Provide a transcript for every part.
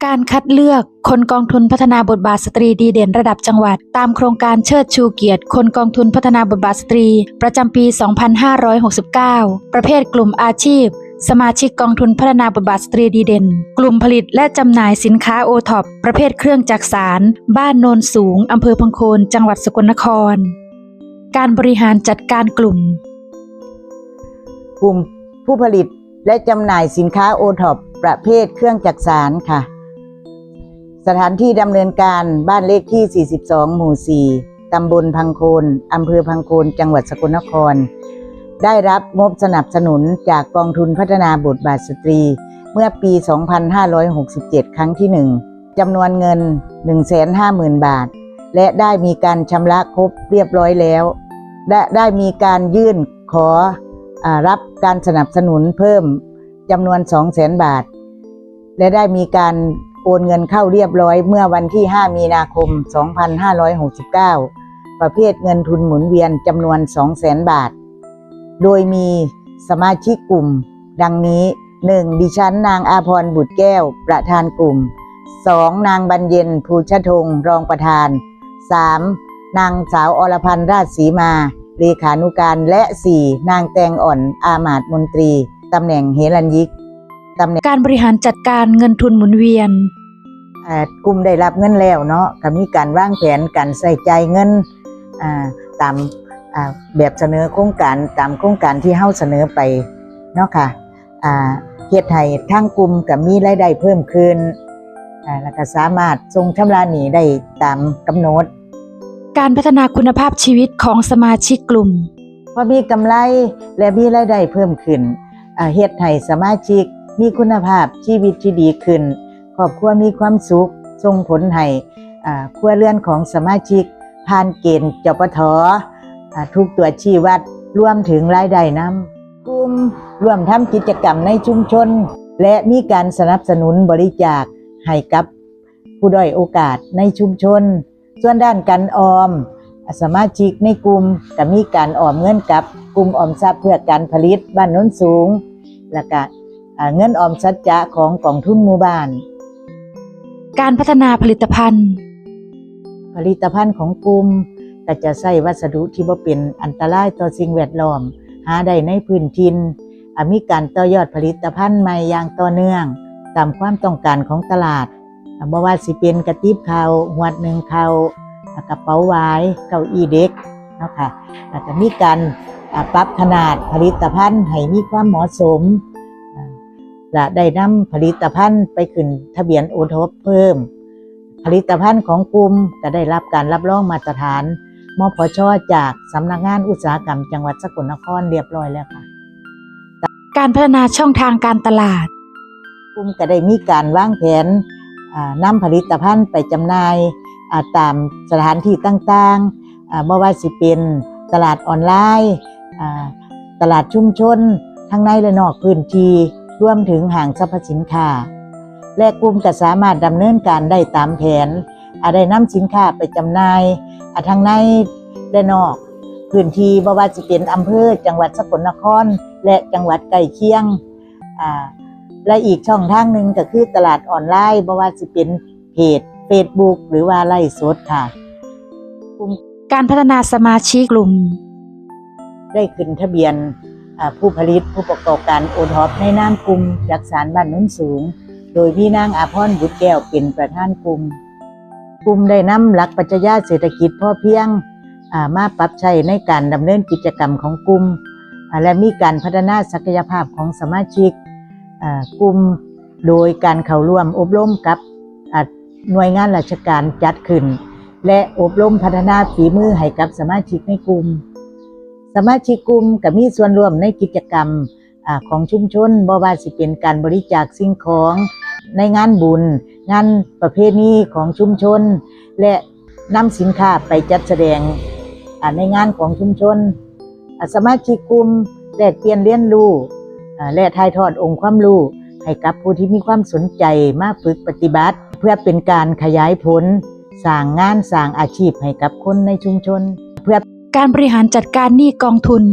ການຄັດເລືອກຄົນກອງທຶນພັດທະນາບົດບາດສະຕຣີດີເດັ່ນລະດັບຈັງຫວັດ ຕາມໂຄງການເຊີດຊູກຽດຄົນກອງທຶນພັດທະນາບົດບາດສະຕຣີ ປະຈຳປີສອງພັນຫ້າຮ້ອຍຫົກສິບເກົ້າ ປະເພດກຸ່ມອາຊີບ ສະມາຊິກກອງທຶນພັດທະນາບົດບາດສະຕຣີດີເດັ່ນ ກຸ່ມຜະລິດ ແລະ ຈຳໜ່າຍສິນຄ້າໂອທັອບ ປະເພດເຄື່ອງຈັກສານ ບ້ານໂນນສູງ ອຳເພີພັງໂຄນ ຈັງຫວັດສະກົນນະຄອນ. ການບໍລິຫານຈັດການກຸ່ມ. ກຸ່ມຜູ້ຜະລິດ ແລະ ຈຳໜ່າຍສິນຄ້າໂອທັອບ ປະເພດເຄື່ອງຈັກສານຄ່ະ. ສະຖານທີ່ດຳເນີນການ ບ້ານເລກທີສີ່ສິບສອງ ໝູ່ສີ່ ຕຳບົນພັງໂຄນ ອຳເພີພັງໂຄນ ຈັງຫວັດສະກົນນະຄອນ ໄດ້ຮັບງົບສະໜັບສະໜູນຈາກກອງທຶນພັດທະນາບົດບາດສະຕຣີ ເມື່ອປີສອງພັນຫ້າຮ້ອຍຫົກສິບເຈັດ ຄັ້ງທີໜຶ່ງ ຈຳນວນເງິນໜຶ່ງແສນຫ້າໝື່ນບາດ ແລະ ໄດ້ມີການຊຳລະຄົບລຽບລ້ອຍແລ້ວ ແລະ ໄດ້ມີການຍື່ນຂໍ ອາ ຮັບການສະໜັບສະໜູນເພີ່ມຈຳນວນສອງແສນບາດ ແລະ ໄດ້ມີການໂອນເງິນເຂົ້າລຽບລ້ອຍເມື່ອວັນທີຫ້າ ມີນາຄົມ ສອງພັນຫ້າຮ້ອຍຫົກສິບເກົ້າ ປະເພດເງິນທຶນໝູນວຽນຈຳນວນສອງແສນບາດ ໂດຍມີສະມາຊິກກຸ່ມດັ່ງນີ້: ໜຶ່ງ ດິສັນ ນາງ ອາພອນ ບຸດແກ້ວ ປະທານກຸ່ມ, ສອງ ນາງ ບັນເຢັນ ພູຊະທົງ ຮອງປະທານ, ສາມ ນາງສາວ ອລະພັນ ລາດສີມາ ເລຂານຸການ ແລະ ສີ່ ນາງ ແຕງອ່ອນ ອາມາດມົນຕີ ຕຳແໜ່ງເຮລັນຍິກ. ຕຳແໜ່ງ ການບໍລິຫານຈັດການເງິນທຶນໝູນວຽນ. ເອີ່ ກຸ່ມໄດ້ຮັບເງິນແລ້ວເນາະ ກໍມີການວາງແຜນການໃຊ້ຈ່າຍເງິນ ອາ ຕາມ ອາ ແບບສະເໜີໂຄງການ ຕາມໂຄງການທີ່ເຮົາສະເໜີໄປເນາະຄ່ະ ອາ ເຮັດໃຫ້ທາງກຸ່ມກໍມີລາຍໄດ້ເພີ່ມຂຶ້ນ ອາ ແລ້ວກໍສາມາດສົ່ງຊຳລະໜີ້ໄດ້ຕາມກຳນົດ. ການພັດທະນາຄຸນນະພາບຊີວິດຂອງສະມາຊິກກຸ່ມ. ພໍມີກຳໄລ ແລະ ມີລາຍໄດ້ເພີ່ມຂຶ້ນ ອາ ເຮັດໃຫ້ສະມາຊິກມີຄຸນນະພາບຊີວິດທີ່ດີຂຶ້ນ, ຄອບຄົວມີຄວາມສຸກ, ສົ່ງຜົນໃຫ້ ອາ ຄົວເຮືອນຂອງສະມາຊິກຜ່ານເກນ ຈປທ ອາ ທຸກຕົວຊີ້ວັດ ລວມເຖິງລາຍໄດ້ນຳ. ກຸ່ມຮ່ວມທຳກິດຈະກຳໃນຊຸມຊົນ ແລະ ມີການສະໜັບສະໜູນບໍລິຈາກໃຫ້ກັບຜູ້ດ້ອຍໂອກາດໃນຊຸມຊົນ. ສ່ວນດ້ານການອອມ ສະມາຊິກໃນກຸ່ມກໍມີການອອມເງິນກັບກຸ່ມອອມຊັບເພື່ອການຜະລິດບ້ານໂນນສູງ ແລ້ວກະ ອາ ເງິນອອມສັດຈະຂອງກອງທຶນໝູ່ບ້ານ. ການພັດທະນາຜະລິດຕະພັນ. ຜະລິດຕະພັນຂອງກຸ່ມກໍຈະໃຊ້ວັດສະດຸທີ່ບໍ່ເປັນອັນຕະລາຍຕໍ່ສິ່ງແວດລ້ອມ, ຫາໄດ້ໃນພື້ນຖິ່ນ, ອາ ມີການຕໍ່ຍອດຜະລິດຕະພັນໃໝ່ຢ່າງຕໍ່ເນື່ອງ ຕາມຄວາມຕ້ອງການຂອງຕະຫຼາດ. ອາ ບໍ່ວ່າຊິເປັນກະຕິບເຂົ້າ, ຫວດໜຶ້ງເຂົ້າ, ອາ ກະເປົາຫວາຍ, ເກົ້າອີ້ເດັກເນາະຄ່ະ ແລ້ວກະມີການ ອາ ປັບຂະໜາດຜະລິດຕະພັນໃຫ້ມີຄວາມເໝາະສົມ ອາ ແລະ ໄດ້ນຳຜະລິດຕະພັນໄປຂຶ້ນທະບຽນໂອທັອບເພີ່ມ. ຜະລິດຕະພັນຂອງກຸ່ມກະໄດ້ຮັບການຮັບຮອງມາດຕະຖານ ມພຊ ຈາກສຳນັກງານອຸດສາຫະກຳຈັງຫວັດສະກົນນະຄອນລຽບລ້ອຍແລ້ວຄ່ະ. ການພັດທະນາຊ່ອງທາງການຕະຫຼາດ. ກຸ່ມກໍໄດ້ມີການວາງແຜນ ອາ ນຳຜະລິດຕະພັນໄປຈຳໜ່າຍ ອາ ຕາມສະຖານທີ່ຕ່າງໆ ອາ ບໍ່ວ່າຊິເປັນຕະຫຼາດອອນລາຍ ອາ ຕະຫຼາດຊຸມຊົນ ທັງໃນ ແລະ ນອກພື້ນທີ່ ລວມເຖິງຫ້າງສັບພະສິນຄ້າ ແລະ ກຸ່ມກໍສາມາດດຳເນີນການໄດ້ຕາມແຜນ ອາ ໄດ້ນຳສິນຄ້າໄປຈຳໜ່າຍ ອາ ທັງໃນ ແລະ ນອກພື້ນທີ່ ບໍ່ວ່າຊິເປັນອຳເພີ ຈັງຫວັດສະກົນນະຄອນ ແລະ ຈັງຫວັດໃກ້ຄຽງ ອາ ແລະ ອີກຊ່ອງທາງໜຶ່ງກໍຄືຕະຫຼາດອອນລາຍ ບໍ່ວ່າຊິເປັນເພຈເຟສບຸກ ຫຼືວ່າໄລຟ໌ສົດຄ່ະ. ການພັດທະນາສະມາຊິກກຸ່ມ. ໄດ້ຂຶ້ນທະບຽນ ອາ ຜູ້ຜະລິດ ຜູ້ປະກອບການໂອທັອບ ໃນນາມກຸ່ມຈັກສານບ້ານໂນນສູງ ໂດຍມີນາງ ອາພອນ ບຸດແກ້ວ ເປັນປະທານກຸ່ມ. ກຸ່ມໄດ້ນຳຫຼັກປັດຊະຍາເສດຖະກິດພໍພຽງ ອາ ມາປັບໃຊ້ໃນການດຳເນີນກິດຈະກຳຂອງກຸ່ມ ອາ ແລະ ມີການພັດທະນາສັກກະຍະພາບຂອງສະມາຊິກ ອາ ກຸ່ມ ໂດຍການເຂົ້າຮ່ວມອົບຮົມກັບ ອາ ໜ່ວຍງານລາຊະການຈັດຂຶ້ນ ແລະ ອົບຮົມພັດທະນາຝີມືໃຫ້ກັບສະມາຊິກໃນກຸ່ມ. ສະມາຊິກກຸ່ມກໍມີສ່ວນຮ່ວມໃນກິດຈະກຳ ອາ ຂອງຊຸມຊົນ, ບໍ່ວ່າຊິເປັນການບໍລິຈາກສິ່ງຂອງໃນງານບຸນ, ງານປະເພນີຂອງຊຸມຊົນ ແລະ ນຳສິນຄ້າໄປຈັດສະແດງ ອາ ໃນງານຂອງຊຸມຊົນ. ອາ ສະມາຊິກກຸ່ມແລກປ່ຽນຮຽນຮູ້ ອາ ແລະ ຖ່າຍທອດອົງຄວາມຮູ້ໃຫ້ກັບຜູ້ທີ່ມີຄວາມສົນໃຈມາຝຶກປະຕິບັດ ເພື່ອເປັນການຂະຫຍາຍຜົນ ສ້າງງານ ສ້າງອາຊີບໃຫ້ກັບຄົນໃນຊຸມຊົນ ເພື່ອ ການບໍລິຫານຈັດການໜີ້ກອງທຶນ.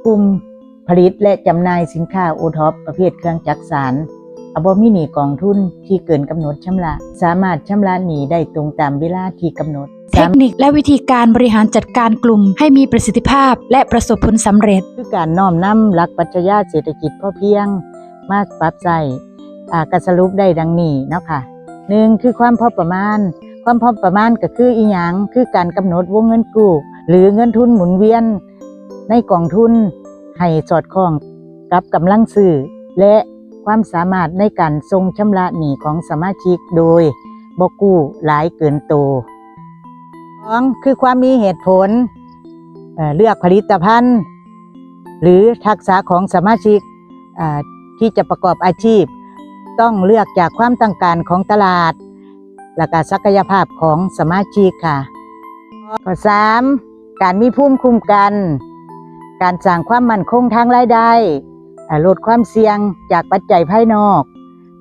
ກຸ່ມ ຜະລິດ ແລະ ຈຳໜ່າຍສິນຄ້າໂອທັອບປະເພດເຄື່ອງຈັກສານ ບໍ່ມີໜີ້ກອງທຶນທີ່ເກີນກຳນົດຊຳລະ, ສາມາດຊຳລະໜີ້ໄດ້ຕົງຕາມເວລາທີ່ກຳນົດ. ເທັກນິກ ແລະ ວິທີການບໍລິຫານຈັດການກຸ່ມໃຫ້ມີປະສິດທິພາບ ແລະ ປະສົບຜົນສຳເລັດ ຄືການນ້ອມນຳຫຼັກປັດຊະຍາເສດຖະກິດພໍພຽງມາປັບໃຊ້ ອາ ກະສະຫຼຸບໄດ້ດັ່ງນີ້ເນາະຄ່ະ. ໜຶ່ງ ຄືຄວາມພໍປະມານ. ຄວາມພໍປະມານກໍຄືອີຫຍັງ? ຄືການກຳນົດວົງເງິນກູ້ ຫຼື ເງິນທຶນໝູນວຽນໃນກອງທຶນໃຫ້ສອດຄ່ອງກັບກຳລັງຊື້ ແລະ ຄວາມສາມາດໃນການສົ່ງຊຳລະໜີ້ຂອງສະມາຊິກໂດຍບໍ່ກູ້ຫຼາຍເກີນໂຕ. ສອງ ຄືຄວາມມີເຫດຜົນ, ເອີ ເລືອກຜະລິດຕະພັນ ຫຼື ທັກສະຂອງສະມາຊິກ ເອີ ທີ່ຈະປະກອບອາຊີບ ຕ້ອງເລືອກຈາກຄວາມຕ້ອງການຂອງຕະຫຼາດ ແລະ ກະສັກກະຍະພາບຂອງສະມາຊິກຄ່ະ. ຂໍ້ສາມ ການມີພູມຄຸ້ມກັນ, ການສ້າງຄວາມໝັ້ນຄົງທາງລາຍໄດ້, ເອີ ລົດຄວາມສ່ຽງຈາກປັດໄຈພາຍນອກ,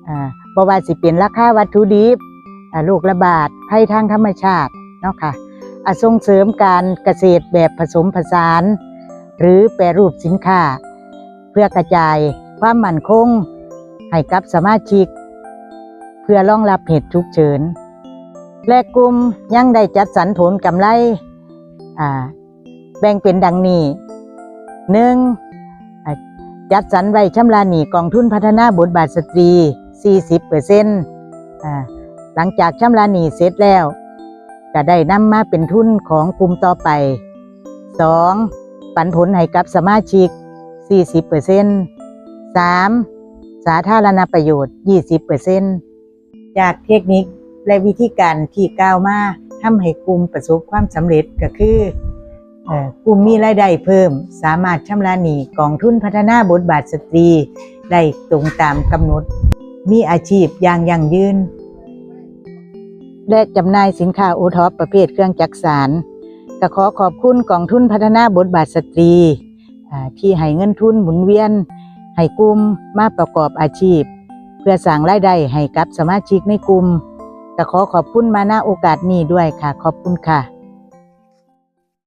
ເອີ ບໍ່ວ່າຊິເປັນລາຄາວັດຖຸດິບ, ເອີ ໂລກລະບາດ, ໄພທາງທຳມະຊາດເນາະຄ່ະ. ອາ ສົ່ງເສີມການກະເສດແບບຜະສົມຜະສານ ຫຼື ແປຮູບສິນຄ້າ ເພື່ອກະຈາຍຄວາມໝັ້ນຄົງໃຫ້ກັບສະມາຊິກ ເພື່ອລອງຮັບເຫດສຸກເສີນ. ແລະ ກຸ່ມຍັງໄດ້ຈັດສັນຜົນກຳໄລ ອາ ແບ່ງເປັນດັ່ງນີ້. ໜຶ່ງ ອາ ຈັດສັນໄວ້ຊຳລະໜີ້ກອງທຶນພັດທະນາບົດບາດສະຕຣີສີ່ສິບເປີເຊັນ ອາ ຫຼັງຈາກຊຳລະໜີ້ເສັດແລ້ວ ກະໄດ້ນຳມາເປັນທຶນຂອງກຸ່ມຕໍ່ໄປ. ສອງ ປັນຜົນໃຫ້ກັບສະມາຊິກສີ່ສິບເປີເຊັນ. ສາມ ສາທາລະນະປະໂຫຍດຍີ່ສິບເປີເຊັນ. ຈາກເທັກນິກ ແລະ ວິທີການທີ່ກ່າວມາ ທຳໃຫ້ກຸ່ມປະສົບຄວາມສຳເລັດ ກໍຄື ເອີ ກຸ່ມມີລາຍໄດ້ເພີ່ມ ສາມາດຊຳລະໜີ້ກອງທຶນພັດທະນາບົດບາດສະຕຣີໄດ້ຕົງຕາມກຳນົດ, ມີອາຊີບຢ່າງຢັ້ງຢືນ ແລະ ຈຳໜ່າຍສິນຄ້າໂອທັອບປະເພດເຄື່ອງຈັກສານ. ກໍຂໍຂອບຄຸນກອງທຶນພັດທະນາບົດບາດສະຕຣີ ອາ ທີ່ໃຫ້ເງິນທຶນໝູນວຽນໃຫ້ກຸ່ມມາປະກອບອາຊີບ ເພື່ອສ້າງລາຍໄດ້ໃຫ້ກັບສະມາຊິກໃນກຸ່ມ. ກໍຂໍຂອບຄຸນມາ ນະ ໂອກາດນີ້ດ້ວຍຄ່ະ. ຂອບຄຸນຄ່ະ.